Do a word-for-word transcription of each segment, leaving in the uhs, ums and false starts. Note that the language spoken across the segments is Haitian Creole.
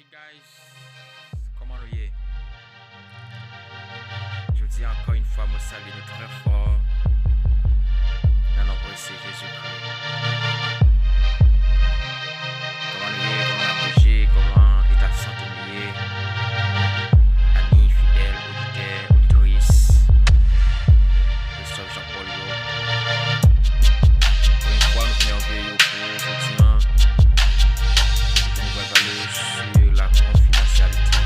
Guys, kòman nou ye? Jodi a, ankò yon fwa, mwen salye nou trè fò nan non presye Jezikri. Kòman nou ye? Kòman n ap bouje? Kòman eta sante nou ye? Ami fidèl, oditè, oditris, Christophe Jean Paul yo. Ankò yon fwa, nou vin anvoye yo pou jodi a. Kote nou pral pale sou la konfidansyalite.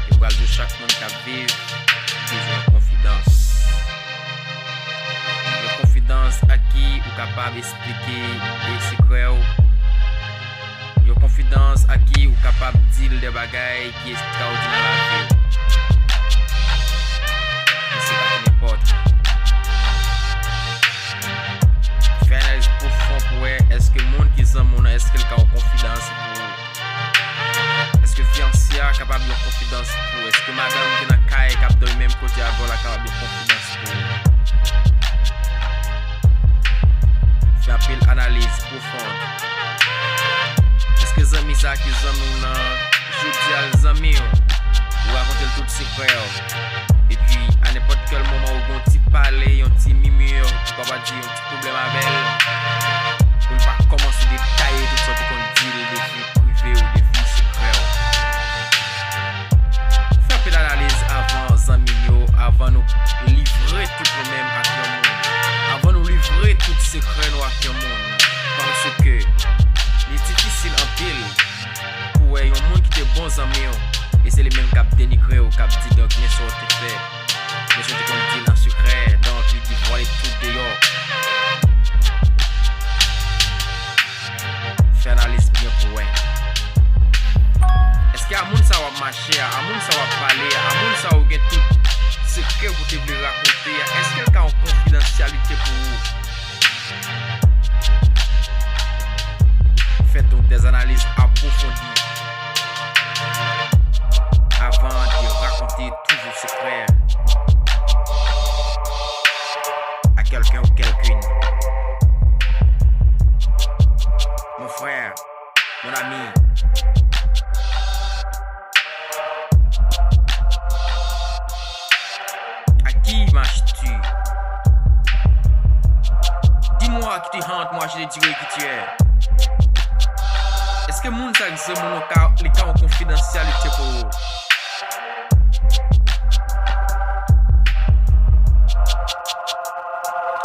E m pral di w, chak moun k ap viv bezwen yon konfidans. Yon konfidans ak ki ou kapab eksplike de sekrè w. Yon konfidans ak ki ou kapab di l de bagay ki estrawòdinè nan lavi w. Men se pa nenpòt. Fè analiz pwofon pou wè èske moun ki zanmi w nan, èske l ka yon konfidans pou ou. Èske fiyanse a kapab yon konfidans pou ou? Èske madanm ki nan kay k ap dòmi menm kote avè w la kapab yon konfidans pou ou? Fè anpil analiz pwofon. Èske zanmi sa ki zanmi w nan, jodi a l zanmi w, ou rakonte l tout sekrè w? Epi, a nenpòt kèl moman, ou gen yon ti pale, yon ti mimir, poukwa pa di yon ti pwoblèm avè l, pou l pa kòmanse detaye tout sa w te konn di l de vi prive w, de vi sekrè w. Fè anpil analiz avan zanmi n yo, avan nou livre tout nou menm ak yon moun, avan nou livre tout sekrè nou ak yon moun. Paske li difisil anpil pou wè yon moun ki te bon zanmi w, e se li menm k ap denigre w, k ap di, donk, men sa w te fè, men sa w te konn di l an sekrè, donk, li devwale tout deyò. Fè analiz byen pou wè. Èske a moun sa w ap mache a, a moun sa w ap pale a, a moun sa ou gen tout sekrè pou te vle rakonte a, èske l ka yon konfidansyalite pou ou? Fè donk des analyses approfondies avant de raconter tous vos secrets à quelqu'un ou quelqu'une. Mon frère, mon ami, à qui mens-tu? Dis-moi qui te hante, moi je te dirai qui tu es. Èske moun sa k zanmi w nan ka, li ka yon konfidansyalite pou ou?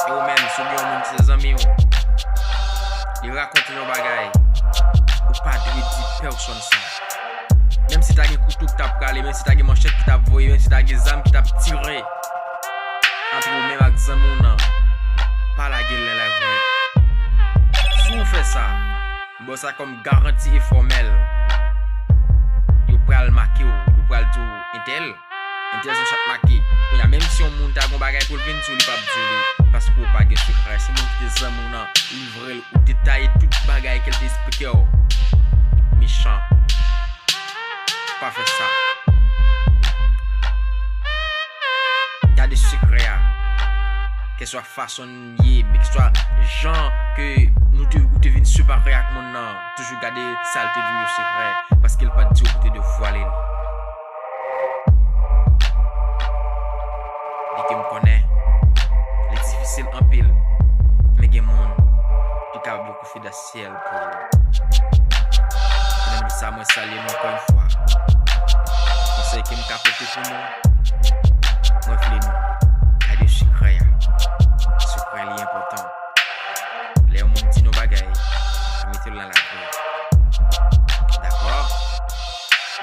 E ou menm, si w gen yon moun ki se zanmi w, li rakonte yon bagay, ou pa dwe di pèsonn sa. Menm si ta gen kouto ki t ap prale, menm si ta gen manchèt ki t ap voye, menm si ta gen zam ki t ap tire antre ou menm ak zanmi w nan, pa lage l nan lari. Si w fè sa, m ba w sa kòm garanti e fòmèl. Yo pral make w, yo pral di w, entèl, entèl se yon chat make. Kounye a, menm si yon moun ta gen yon bagay pou l vin di w, li p ap di w li, paske w pa gen sekrè. Si moun ki te zanmi w nan livre l ou detaye tout bagay ke l te eksplike w, mechan. Pa fè sa. Gade sekrè a. Keswa fason n ye, keswa jan ke nou te, ou te vin separe ak moun nan, toujou gade sa l te di w yo sekrè, paske l pa t di w pou te devwale li. Byen ke m konnen, li difisil anpil, men gen moun ki kapab yon konfidansyèl pou ou. Nan minit sa, mwen salye nou ankò yon fwa. Konsèy ke m ka pote pou nou, mwen vle nou gade sekrè a. Sekrè li enpòtan. Lè yon moun di nou bagay, mete l nan lakou. Dakò?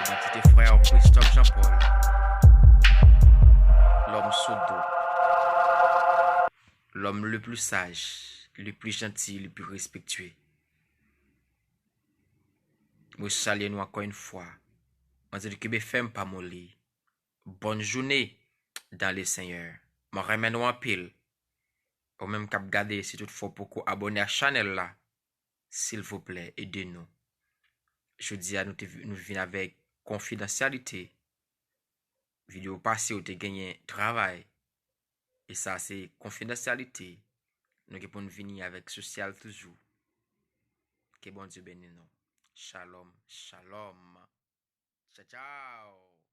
Idantite frè Christophe Jean Paul. L'homme sous dos. L'homme le plus sage, le plus gentil, le plus respectueux. Mwen salye nou ankò yon fwa. Mwen di nou kenbe fèm, pa moli. Bonne journée dans le Seigneur. Mwen renmen nou anpil. Ou menm k ap gade, si toutfwa w poko abòne ak chanèl la, silvouplè, ede nou. Jodi a, nou te, nou vin avèk konfidansyalite. Videyo pase, ou te genyen travay. E sa se konfidansyalite. Nou gen pou n vini avèk sosyal toujou. Ke Bondye beni nou. Shalom, shalom. Tchao, tchao.